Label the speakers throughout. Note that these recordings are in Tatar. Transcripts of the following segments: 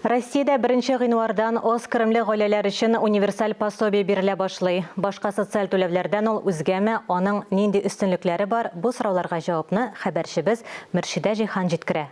Speaker 1: Россиядә беренче гыйнвардан аз керемле гаиләләр өчен универсаль пособие бирелә башлый. Башка социаль түләүләрдән ул үзгәме, аның нинди өстенлекләре бар, бу сорауларга җавапны хәбәрчебез Мөршидә Җиһан җиткерә.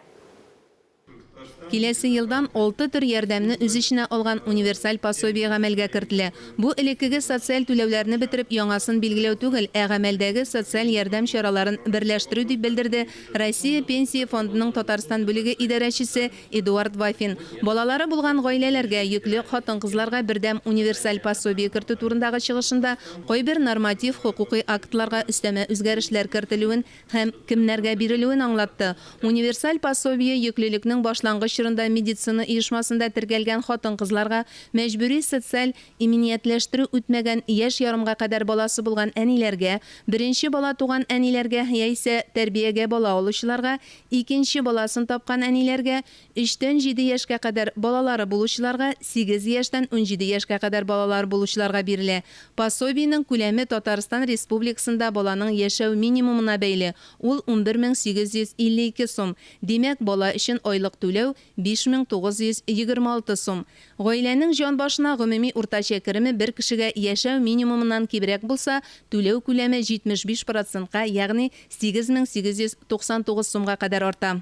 Speaker 2: Киләсе елдан алты төр ярдәмне үз эченә алган универсаль пособие гамәлгә кертелә. Бу элеккеге социаль түләүләрне бетереп яңасын билгеләү түгел, ә гамәлдәге социаль ярдәм чараларын берләштерү, дип белдерде Россия Пенсия фондының Татарстан бүлеге идарәчесе Эдуард Вафин. Балалары булган гаиләләргә, йөкле хатын-кызларга бердәм универсаль пособие кертү турындагы чыгышында кайбер норматив хокукый актларга өстәмә үзгәрешләр кертелүен һәм кемнәргә бирелүен аңлатты. Универсаль пособие йөклелекнең башлангыч чорында медицина оешмасында теркәлгән хатын-кызларга, мәҗбүри социаль иминиятләштерү үтмәгән яшь ярымга кадәр баласы булган әниләргә, беренче бала туган әниләргә яисә тәрбиягә бала алучыларга, икенче баласын тапкан әниләргә, өчтән җиде яшькә кадәр балалары булучыларга, сигез яшьтән 17 яшькә кадәр балалары булучыларга бирелә. Пособиенең күләме Татарстан Республикасында баланың яшәү минимумына бәйле, ул 11852 сум. Димәк, бала өчен айлык түләү, 5926 сум. Гаиләнең җан башына гомуми уртача кереме бер кешегә яшәү минимумыннан кимрәк булса, түләү күләме 75 процентка, ягъни 8899 сумга кадәр арта.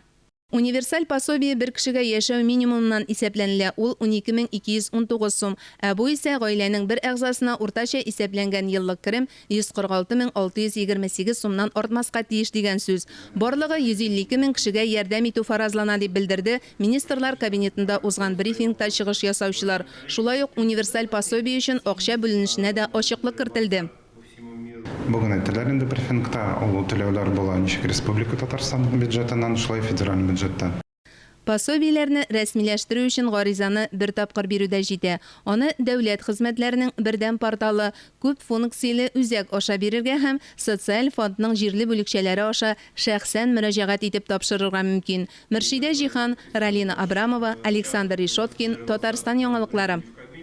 Speaker 2: Универсаль пособие бер кешегә яшәү минимумыннан исәпләнелә, ул 12219 сум, ә бу исә гаиләнең бер әгъзасына уртача исәпләнгән еллык керем 146 628 сумнан артмаска тиеш дигән сүз. Барлыгы 152 мең кешегә ярдәм итү фаразлана, дип белдерде Министрлар Кабинетында узган брифингта чыгыш ясаучылар. Шулай ук универсаль пособие өчен акча бүленешенә дә ачыклык кертелде.
Speaker 3: Бүген әйттеләр инде брифингта, ул түләүләр була ничек Республика Татарстан бюджетыннан, шулай федераль бюджеттан.
Speaker 2: Пособиеләрне рәсмиләштерү өчен гаризаны бер тапкыр бирү дә җитә. Аны Дәүләт хезмәтләренең бердәм порталы, күп функцияле үзәк аша бирергә һәм Социаль фондның җирле бүлекчәләре аша шәхсән мөрәҗәгать итеп тапшырырга мөмкин. Мөршидә Җиһан, Ралина Абрамова, Александр Решеткин, Татарстан яңалыклары.